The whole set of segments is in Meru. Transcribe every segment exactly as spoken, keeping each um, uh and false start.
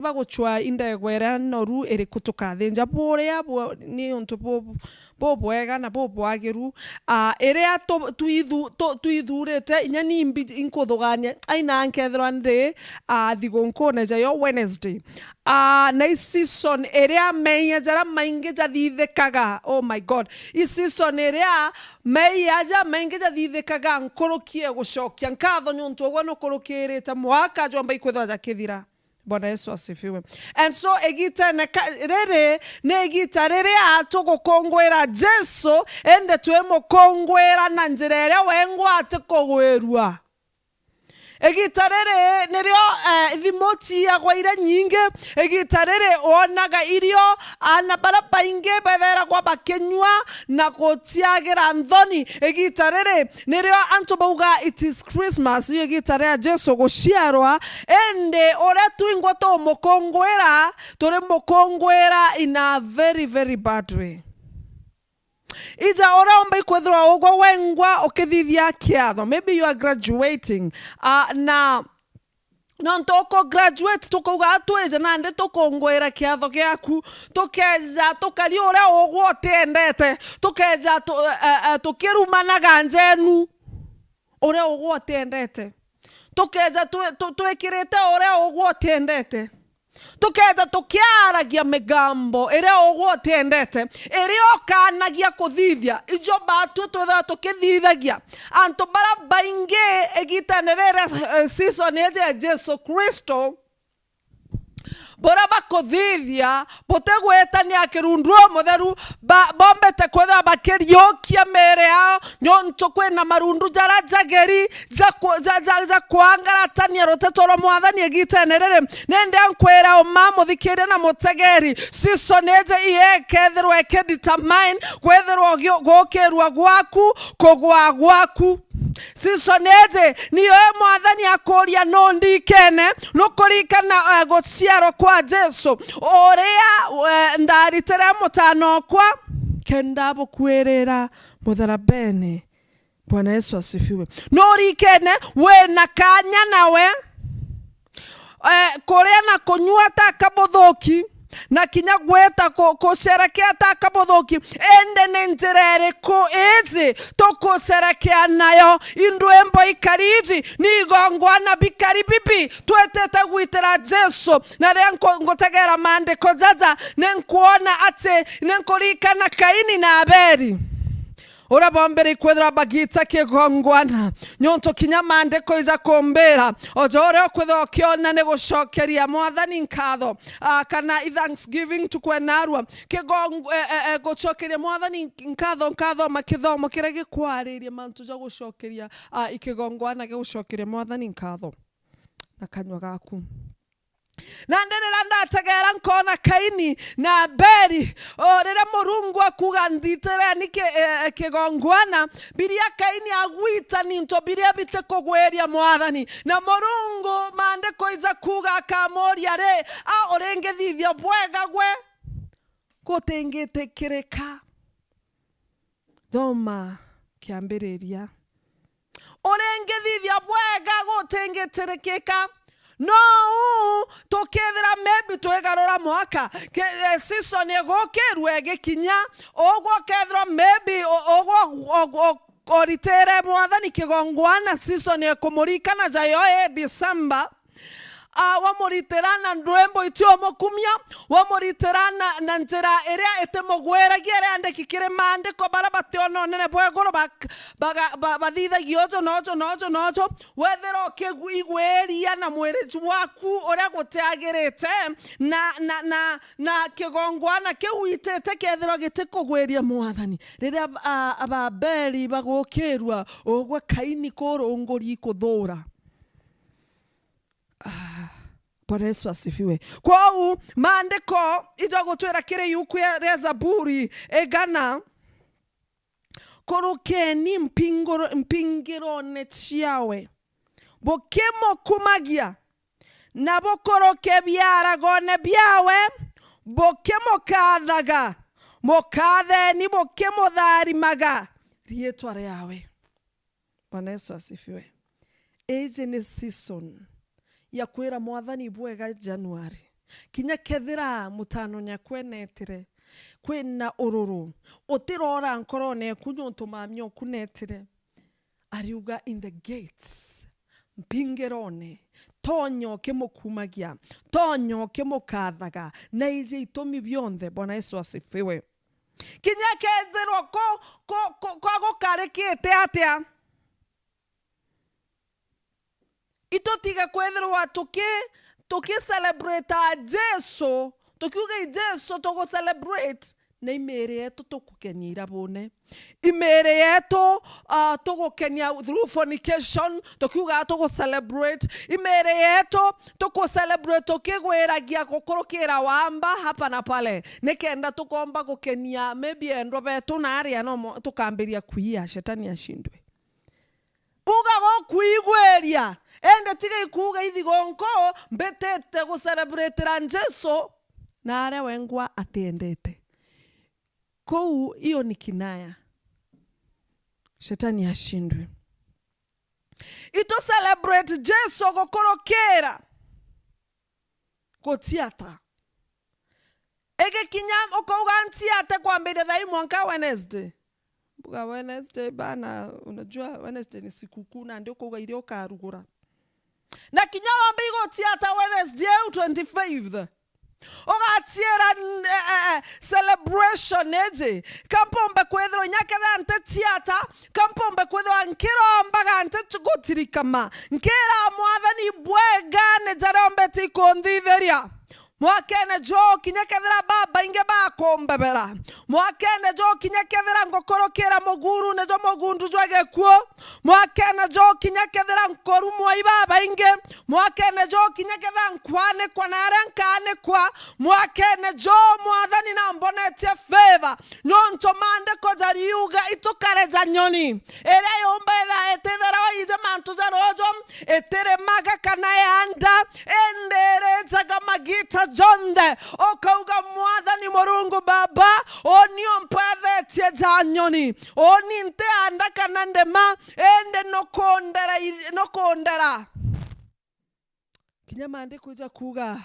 bagucwa indegwa iria noru iriku tukathinja? Buria bu-, ni untu bu-, bubwega na bubwagiru, ah, iria tu-, twithu-, tu-, twithurite, inya ni mbi-, inkuthugania, aina nkethirwa ndi, ah, thigunkune jayo Wednesday. Ah, na i season iria meeyia jaria maingi jathithikaga. Oh my God. I season iria meeyia jaria maingi jathithikaga, nkuruki e gucokia nkatho niuntu ugwe nukurukirite mwaka jwamba ikwithirwa jakithira. Bwana Yesu asifiwe. And so, igitene ka-, riri ni igita riria tugukungwira Jesu, indi twimukungwira na njira iria wengwa atikugwirua. Igita riri nirio, eh, thimu ciiyagwa iria nyingi. Igita riri wonaga irio, aana baria baingi betheragwa bakinyua na guciagira nthoni. Igita riri nirio antu bauga, "It is Christmas," ii igita ria Jesu guciarwa, indi uria twingwa tumukungwira, turi mukungwira in a very, very bad way. Ija uria umba ikwithirwa ugwe wengwa ukithithia kiatho. Maybe you are graduating, ah, na nontu uku graduate, tukauga, "Twije nandi tukungwira kiatho giaku." Tukeja tukari uria ugwe utiendete. Tukeja tu-, eh, eh, tukirumanaga njenu uria ugwe utiendete. Tukeja twi-, tu-, twikirite uria ugwe utiendete. Tukeja tukiaragia migambo iria ugwe utiendete, iria ukanagia kuthithia. Ijo batwi twithagwa tukithithagia. Antu baria baingi igitene riri, eh, season iji ya Jesu Kristo, buria bakuthithia butigwitania kirundu umutheru, ba-, bombite kwithirwa bakiriukia miiri yao, niuntu kwina marundu jaria jageri ja ku-, ja, ja, ja kwangaratania ruteto rwa Mwathani igitene riri. Nindi ankwira uma, muthikiria na mutegeri, season iji ii ikethirwa ikidetermine kwithirwa ugi-, gukirua gwaku, kugwa gwaku. Season iji niyo Mwathani akuria nundikene, nukurikana, eh, guciarwa kwa Jesu, uria, eh, ndaritire mutano okwa kenda bukwirira mutharabene. Bwana Yesu asifiwe. Nurikene wina kanya nawe, eh, kuria na kunyua ta kamuthuki, na kinya gwita ku-, kusherekea ta kamuthuki. Indi ni njira iriku iji tukusherekea nayo? Indwimbo ikari iji, ni igongwana bikari bibi twitite gwitira Jesu. Na riria nku-, ngutegera maandiko jaja, ni nkwona ati ni nkurikana Kaini na Abeli. Uria bombere ikwithirwa bagiita kigongwana, niuntu kinya maandiko ija kumbira, o ja uria ukwithirwa ukiona ni gucokeria Mwathani nkatho, ah, kana i thanksgiving to kwenarua. Kigongo-, eh, eh, eh, gucokeria Mwathani nkatho, nkathoma kithomo kiria gikwariria mantu ja gucokeria, ah, i kigongwana gia gucokeria Mwathani nkatho na kanyua gaku. Nandi riria ndategera nkona Kaini na Abeli, o, riria Murungu akuuga, "Nthitire ni ki-, e, e, kigongwana," Biria Kaini agwita ni into biria bitikugwiria Mwathani. Na Murungu, maandiko ija kuuga, akamuuria ri, "A uringithithia bwega gwe gutingitikirika?" Thoma kiambiriria. Uringithithia bwega gutingitirikika. No uu tukethira maybe twigarura mwaka, ke-, eh, season igukirua igikinya, ugwe ukethirwa maybe u-, ugwe u-, u-, u-, uritire Mwathani kigongwana season ikumurikana jayo i December. Ah, wamuritira na ndwimbo itiumukumia, wamuritira na, na njira iria itimugwiragia, iria yandiki kiri maandiko, baria bationa unene bwa iguru bak-, baga-, ba-, bathithagia uju na uju na uju na uju, wethira ukigwiria na mwiri waku uria gutiagirite, na, na, na, na kigongwana kiu witite kethirwa gitikugwiria Mwathani, riria, ah, Ababeli bagukirua, ugwe Kaini kurunguri kuthura. Ah, Bwana Yesu asifiwe. Kwou, maandiko ija gutwira kiri iuku ya, ria Zaburi igana, "Kurukeni mpinguro-, mpingirone ciawe, bukimukumagia, na bukuruke biaragone biawe, bukimukathaga. Mukatheni bukimuthaarimaga riitwa riawe." Bwana Yesu asifiwe. Iji ni season ya kwira Mwathani bwega January. Kinya kethira mutano nyaku enetire, kwina ururu, utirora nkorone eku niuntu mami oku netire. Ariuga, "In the gates, mpingirone, tonya ukimukumagia, tonya ukimukathaga, na iji itumi bionthe." Bwana Yesu asifiwe. Kinya kethirwa ko, ko, ko, ko gukarikite atia, itutige kwithirwa tuki, tuki celebrate Jesu, tukiuga i Jesu tugu celebrate, na i miiri yetu tukukenia irabune. I miiri yetu, ah, tugukenia through fornication, tukiuga tugu celebrate. I miiri yetu tuku celebrate tukigwiragia gukurukira wamba hapa na pale, nikenda tukomba gukenia maybe endwa betu na aria no mo-, tukambiria kuia, shetani ashindwe. Uga gukwigwiria, indi tiga ikuuga ithigonko, mbitite gucelebrate Jesu na aria wengwa atiendete. Kuu, hiyo ni kinaya. Shetani ashindwe. Itu celebrate Jesu gukurukira guciata. Igikinya ukauga, "Nciate kwambiria thaa ii mwanka Wednesday." Mbuga, "Wednesday bana, unajua Wednesday ni sikukuu, nandi ukauga iria ukarugura." Na kinya wambe iguciata Wednesday iu twenty-fifth. Ugaciira, n-, eh, eh, eh, celebration iji. Ka mpumbe kwithirwa inya kethira nticiata, ka mpumbe kwithirwa nkirombaga nti gutirikama. Nkira Mwathani, bwega ni jaria ombete ikunthithiria. Mwakene juu kinya kethira babaingi bakumbebera. Mwakene juu kinya kethira ngukurukira muguru nijo mugundu jwa gikuu. Mwakene juu kinya kethira nkurumwa i babaingi. Mwakene juu kinya kethira nkwanikwa na aria nkaanikwa. Mwakene juu Mwathani nambonetie favor. Niuntu maandiko jariuga itukare ja nyoni iria yumba itha-, itithirwa iji mantu ja ruuju, itirimaga kana yanda, indi irijaga magiita jonthe. Ukauga, "Mwathani Murungu Baba, uuni umpethetie ja nyoni, uuni ntianda kana ndima, indi nukundera i-, nukundera." Kinya maandiko ija kuuga,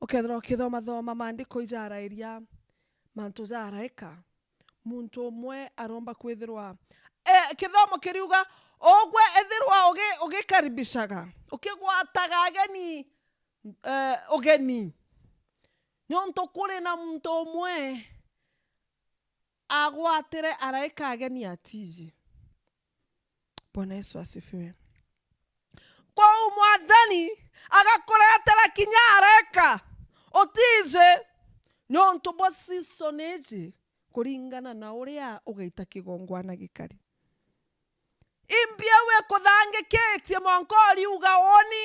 ukethirwa ukithomathoma maandiko ija arairia mantu ja araika, muntu umwe aromba kwithirwa, eh, kithomo kiriuga, ugwe ethirwa ugi-, ugikaribishaga, ukigwataga ageni, eh, ugeni, niuntu kuri na muntu umwe agwatire araika ageni atiji. Bwana Yesu asifiwe. Kwou Mwathani agakuretera kinya araika utiji, niuntu bwa season iji, kuringana na uria ugaita kigongwana gikari. Imbi au ikuthangikitie mwanka uriuga, "Uuni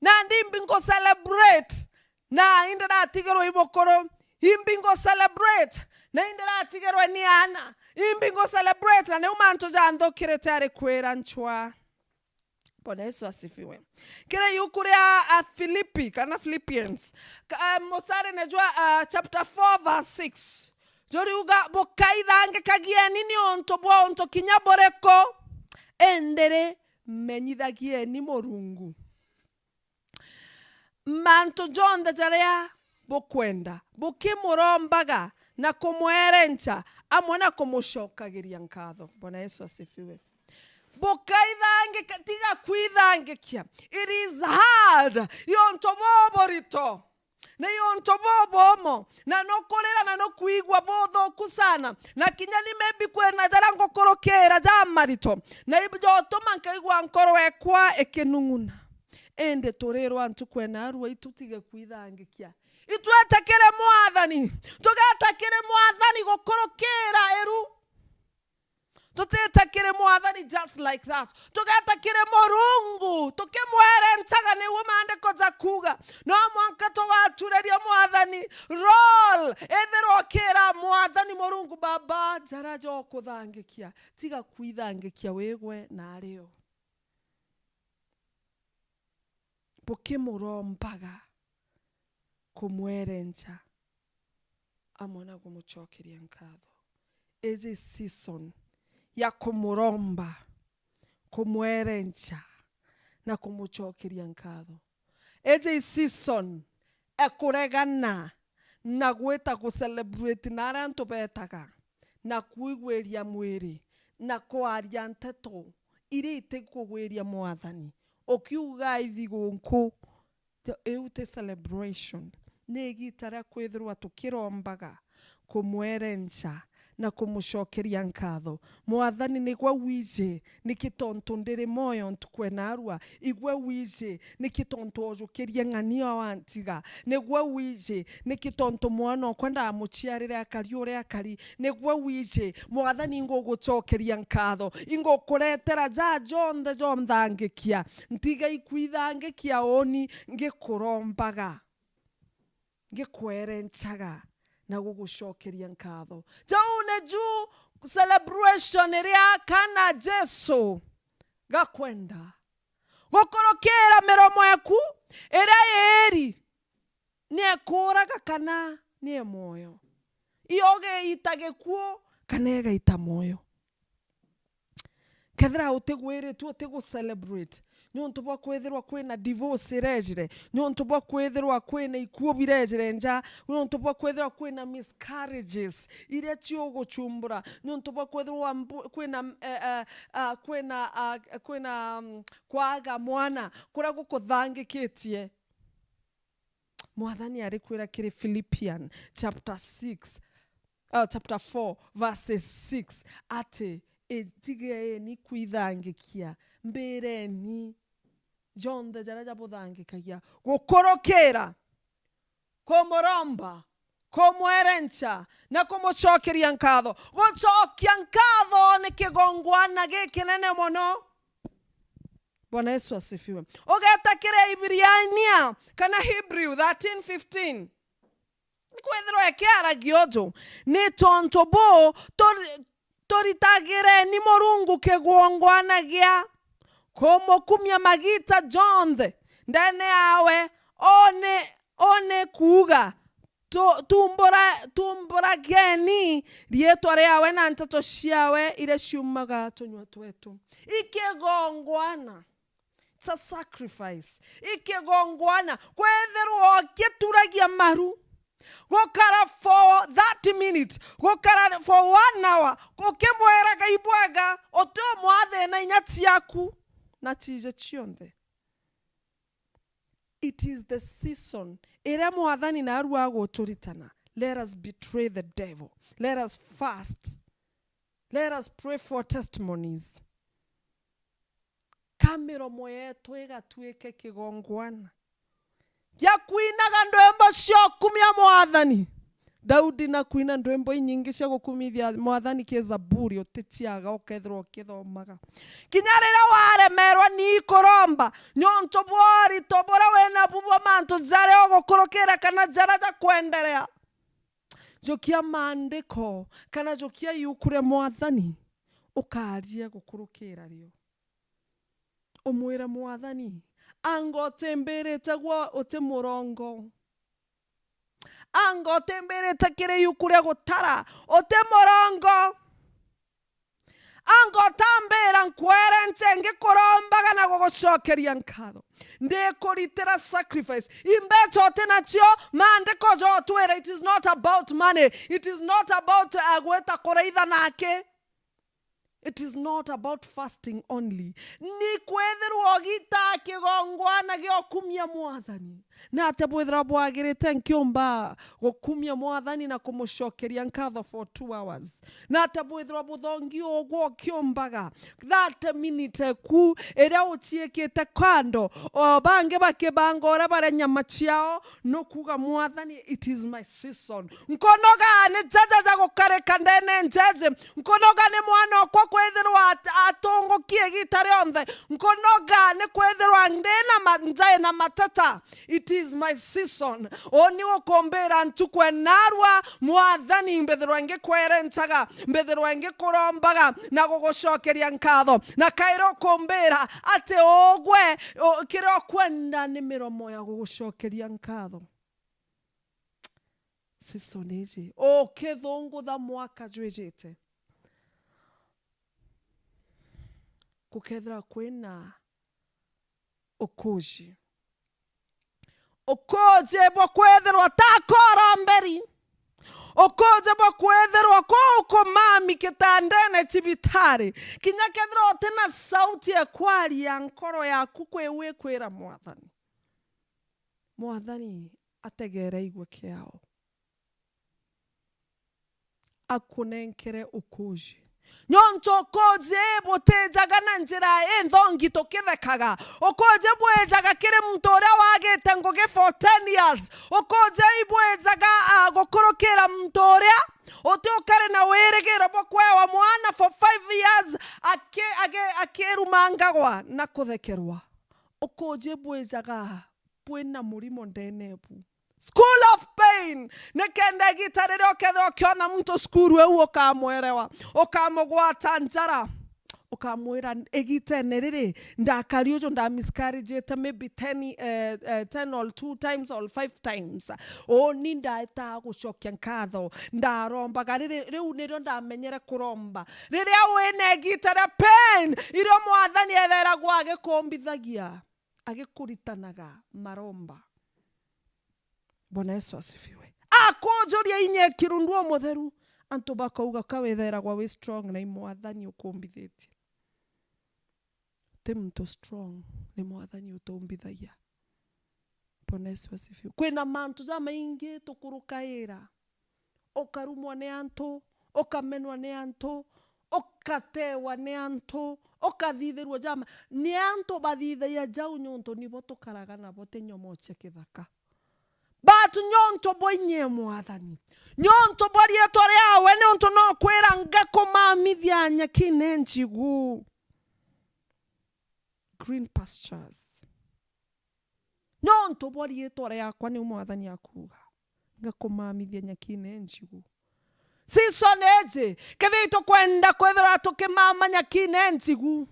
nandi imbi ngu celebrate, na indiratigirwe i mukuru, imbi ngu celebrate, na indiratigirwe ni aana, imbi ngu celebrate, na niu mantu janthukirite ari kwira ncwa." Bwana Yesu asifiwe. Kiri iuku ria Afilipi kana Philippians, ka-, eh, musarine jwa, ah, chapter four verse six. Juriuga, "Bukaithangikagieni niuntu bwa untu kinya buriku, indi ri menyithagieni Murungu mantu jonthe jaria bukwenda, bukimurombaga na kumwerenca amwe na kumucokagiria nkatho." Bwana Yesu asifiwe. Bukaithangika, tiga kwithangikia. It is hard. I untu buburito. Na i untu bubumo, na nukurira na nukwigua buthuku sana, na kinya ni maybe kwina jaria ngukurukira ja marito, na ibjotuma nkaigua nkoro ekwa ikinung'una. Indi turirwa ntuku ena arua itutige kwithangikia. Itwete kiri Mwathani, tugeta kiri Mwathani gukurukira iru. Tutite kiri Mwathani just like that. Tugeta kiri Murungu, tukimwerencaga niguo maandiko jakuuga. No mwanka tugatureria Mwathani role. Ethirwa ukira Mwathani Murungu, "Baba, jaria jokuthangikia, tiga kwithangikia wigwe na ario." Bukimurombaga, kumwerenca, amwe na kumucokeria nkatho. Iji season ya kumuromba, kumwerenca, na kumucokeria nkatho. Iji season e kuregana na gwita gucelebrate na aria antu betaga, na kwigwiria mwiri, na kwaria nteto iria itikugwiria Mwathani, ukiuga ithi gunku, iu ti celebration. Ni igita ria kwithirwa tukirombaga, kumwerenca, na kumucokeria nkatho. Mwathani, nigwe wiji niki tontu ndiri mwoyo ntuku e narua. Igwe wiji niki tontu ojukirie ng'ania wantiga. Nigwe wiji niki tontu mwana okwa ndamuciarire akari uria akari. Nigwe wiji, Mwathani, ingugucokeria nkatho. Ingukuretera ja jonthe jonthangikia. Ntiga ikwithangikia uni ngikurombaga, ngikwerencaga na gugucokeria nkatho. Jau niju celebration iria kana Jesu gakwenda. Gukurukira miromo eku iria iiri, ni ekuuraga kana ni e mwoyo. Iyo ugiita gikuo kana igaita mwoyo. Kethira utigwiritue, utigucelebrate, niuntu bwa kwithirwa kwina divorce irejire, niuntu bwa kwithirwa kwina ikuo birejire nja, niuntu bwa kwithirwa kwina miscarriages iria ciuguchumbura, niuntu bwa kwithirwa mbu-, kwina, eh, eh, ah, kwina, ah, kwina, mm, kwaga mwana kuria gukuthangikitie. Mwathani arikwira kiri Philippian chapter six, uh, chapter four, verses six, ati, "Itigeeni kwithangikia, mbireni jonthe jaria jabuthangikagia, gukurukira kumuromba, kumwerenca, na kumucokeria nkatho." Gucokia nkatho ni kigongwana gikinene mono. Bwana Yesu asifiwe. Ugeta kiri Ibiriania kana Hebrew thirteen fifteen. Kwithirwa ikiaragia uju, ni tontu buu turi-, turitagireni Murungu kigongwana gia kumukumia magiita jonthe ndene yawe, uu ni, uu ni kuuga, tu-, tumbura-, tumburageni riitwa riawe na nteto ciawe iria ciumaga tunyua twetu. Ikigongwana. It's a sacrifice. Ikigongwana. Kwithirwa ukituragia maru, gukara for thirty minutes, gukara for one hour, ukimwira Ngai bwega, uti umwathina inya ciaku na ciiji cionthe. It is the season iria Mwathani narua aguturitana. Let us betray the devil. Let us fast. Let us pray for testimonies. Ka miromo yetu igatuike kigongwana gia kwinaga ndwimbo cia ukumia Mwathani. Daudi na kwina ndwimbo inyingi cia gukumithia Mwathani ki Zaburi, uticiaga ukethirwa ukithomaga. Kinya riria waremerwa ni kuromba, niuntu bwa urito buria winabu bwa mantu jaria ugukurukira kana jaria jakwenderea, jukia maandiko, kana jukia iuku ria Mwathani, ukaarie gukurukira rio. Umwire Mwathani, anga utimbirite gwa uti murongo? Anga utimbirite kiri iuku ria gutara uti murongo? Anga utambira nkwerenca ngikurombaga na gugucokeria nkatho? Ndikuritira sacrifice. Imbeca uti nacio, maandiko jotwira, it is not about money. It is not about, uh, gwita kuraitha nake. It is not about fasting only. Ni kwithirwa ugitaa kigongwana gia ukumia Mwathani. Na atia bwithirwa bwagirite nkiumba gukumia Mwathani na kumucokeria nkatho for two hours? Na atia bwithirwa buthongi ugwe ukiumbaga thirty minutes eku iria uciikite kando, o bangi bakibanga uria baria nyama ciao, nukuuga, "Mwathani, it is my season." Nkunoga ni jaja ja gukarika ndene njeje. Nkunoga ni mwana okwa kwithirwa at-, atungukie igita rionthe. Nkunoga ni kwithirwa ndi na ma-, njai na mateta. It is my season. Uni ukumbira ntuku enarua, Mwathani, mbithirwa ngikwerencaga, mbithirwa ngikurombaga na gugucokeria nkatho. Na kairi ukumbira ati ugwe, u-, kiria ukwenda ni miromo ya gugucokeria nkatho. Season iji, ukithungutha mwaka jwijite, gukethira kwina ukuji. Ukuji bwa kwithirwa ta koromberi. Ukuji bwa kwithirwa kuu kumami kitandene cibitari. Kinya kethirwa uti na sauti ya kwaria, nkoro yaku kwi wikwira Mwathani. Mwathani ategere aigue kiao. Akunenkere ukuji. Nontu ukuji butijaga na njira inthongi tukithekaga. Ukuji bwijaga kiri muntu uria wagite ngugi for ten years. Ukuji ibwijaga, ah, gukurukira muntu uria uti ukari na wirigiro bwa kwewa mwana for five years, aki-, agi-, akirumangagwa na kuthekerwa. Ukuji bwijaga bwina murimo ndene bu. School of pain. Nikenda igita riria ukethirwa ukiona muntu cukuru iu ukamwerewa, ukamugwata njara, ukamwira, "Igitene riri, ndakari uju ndamiscarriagete maybe ten, eh, eh, ten or two times or five times. Uni ndaetaa gucokia nkatho, ndarombaga riri, riu nirio ndamenyere kuromba." Riria wina igita ria pain, irio Mwathani etheragwa agikumbithagia, agikuritanaga maromba. Bwana Yesu asifiwe. Akujuria inya ya kirundu umutheru, antu bakauga, "Ka witheragwa wi strong na i Mwathani ukumbithitie." Ti muntu strong, ni Mwathani utumbithagia. Bwana Yesu asifiwe. Kwina mantu jamaingi tukurukaira. Ukarumwa ni antu, ukamenwa ni antu, ukatewa ni antu, ukathithirua jama. Ni antu bathithagia jau niuntu nibo tukaraga nabo, ti nyomo cia kithaka. But niuntu bwa inya ya Mwathani, niuntu bwa riitwa riawe, niuntu no kwira ngakumamithia nyakine njigu. Green pastures. Niuntu bwa riitwa riakwa, niu Mwathani akuuga, ngakumamithia nyakine njigu. Season iji, kethira itukwenda kwithirwa tukimama nyakine njigu,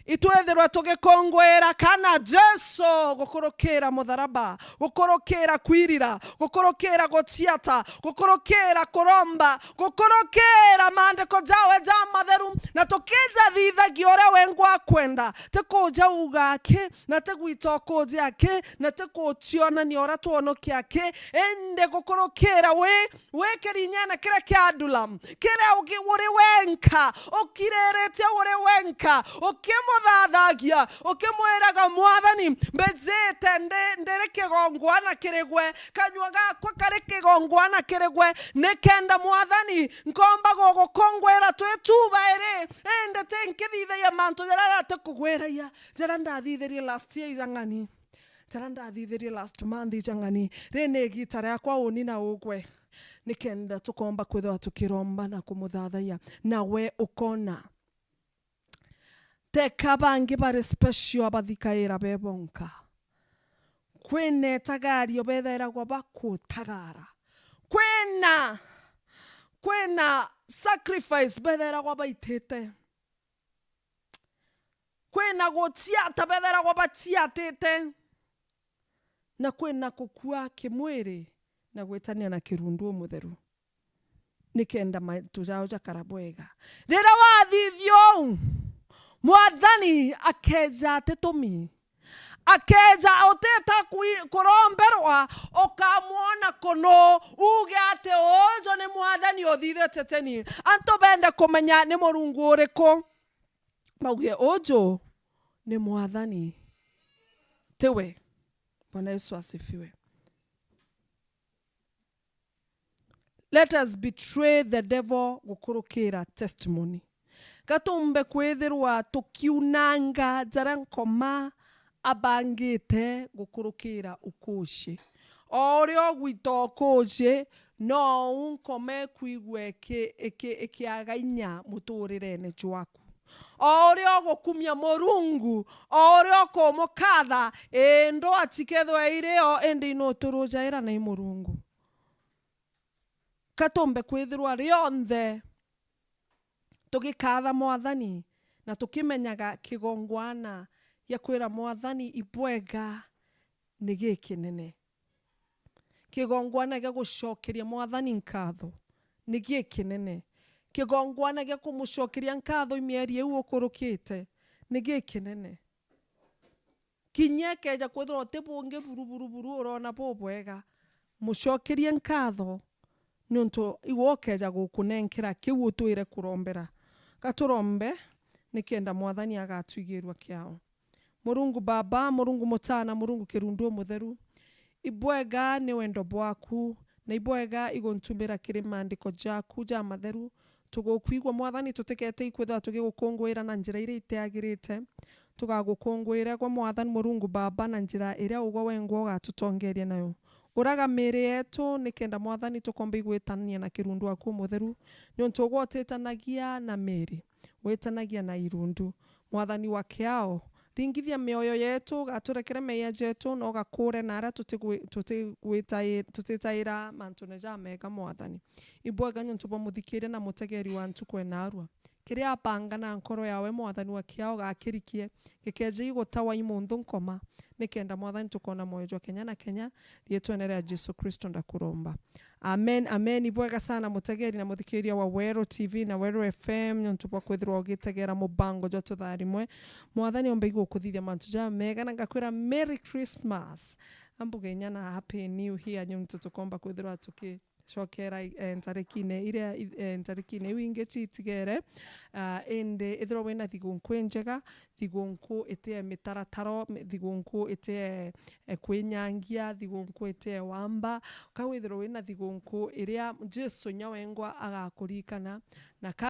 itwithirwe tugikungwira kana Jesu gukurukira mutharaba, gukurukira kwirira, gukurukira guciata, gukurukira kuromba, gukurukira maandiko jawe jamatheru, na tukija thithagia uria wengwa akwenda, ti kuja uga aki, na ti gwita ukuji aki, na ti kucionania uria twonokia aki, indi gukurukira wi, wikiri inyene kiria kia Adulam, kiria ugi-, uri wenka, ukiriritie uri wenka, ukimuthathagia, ukimwiraga, "Mwathani, mbijite ndi-, ndiri kigongwana kiri gwe, kanyua gakwa kari kigongwana kiri gwe, nikenda Mwathani, nkomba gugukungwira twi tubairi, indi ti nkithithagia mantu jaria jatikugwiragia." Jaria ndathithirie last year ijang'ani, jaria ndathithirie last month ijang'ani, riri ni igita riakwa uni na ugwe, nikenda tukomba kwithirwa tukiromba na kumuthathaia, na we ukona. Teka bangi bari special abathikaira be bonka. Kwina itagario bethairagwa bakutagara. Kwina, kwina sacrifice bethairagwa baitite. Kwina guciata bethairagwa baciatite, na kwina gukua kimwiri na gwitania na kirundu umutheru, nikenda mantu jao jakara bwega. Riria wathithia uu, Mwathani akeja atitumi, akeja utita kui-, kuromberwa, ukamwona kunu, uge ati, "Uju ni Mwathani uthithitie teni." Antu bende kumenya ni Murungu uriku. Bauge, "Uju ni Mwathani, tiwe." Bwana Yesu asifiwe. Let us betray the devil gukurukira testimony. Gatumbe kwithirwa tukiunanga jaria Nkoma abangite gukurukira ukuci. O uria ugwita ukuci, nou Nkoma ikwigua iki-, iki-, ikiaga inya muturirene jwaku. O uria ugukumia Murungu, o uria ukumukatha, ii, ndwaa cikethwa iri o, indi inuturujaira na i Murungu. Ka tumbe kwithirwa rionthe tugikatha Mwathani na tukimenyaga kigongwana gia kwira Mwathani ibwega ni gikinene. Kigongwana gia gucokeria Mwathani nkatho ni gikinene. Kigongwana gia kumucokeria nkatho i mieri iu ukurukite ni gikinene. Kinya ekeja kwithirwa uti bungi buru, buru, buru, urona bubwega, mucokerie nkatho, niuntu iwe ukeja gukunenkera kiu utwire kurombera. Gaturombe, nikenda Mwathani agatwigirua kiao. Murungu Baba, Murungu Mutaana, Murungu Kirundu Umutheru, ibwega ni wendo bwaku, na ibwega iguntumira kiri maandiko jaku jamatheru. Tugukwigua, Mwathani, tutikete ikwithirwa tugigukunguira na njira iria itiagirite. Tugagukunguira gwe, Mwathani Murungu Baba, na njira iria ugwe wengwa ugatutongeria nayo. Uraga miiri yetu, nikenda, Mwathani, tukomba igwitania na Kirundu waku Umutheru, niuntu ugwe utitanagia na miiri, witanagia na irundu. Mwathani wa kiao, ringithia mioyo yetu, ugaturekere meeyia jetu, na ugakure na aria tutigwi-, tutigwitai-, tutitaira mantune jamega, Mwathani. Ibwega niuntu bwa muthikiria na mutegeri wa ntuku enarua. Kiria apanga na nkoro yawe, Mwathani wa kiao, gakirikie, gikeeja igutawa i muntu nkoma, nikenda, Mwathani, tukona mwoyo jwa kenya na kenya, riitwene ria Jesu Kristo ndakuromba. Amen, amen. Ibwega sana mutegeri na muthikiria wa Weru T V na Weru F M, niuntu bwa kwithirwa ugitegera mubango jwa tutharimwe. Mwathani omba igukuthithia mantu jamega, na ngakwira Merry Christmas. Ambuge inya na Happy New Year, niuntu tukomba kwithirwa tuki- cokera, eh, ntarikine iria, eh, ntarikine iu ingi citigere. Ah, indi ithirwa wina thigunku injega, thigunku itie mitarataro, mi-, thigunku itie, eh, kwinyangia, thigunku itie wamba, ka withirwe wina thigunku iria Jesu inya wengwa agakuririkana, na ka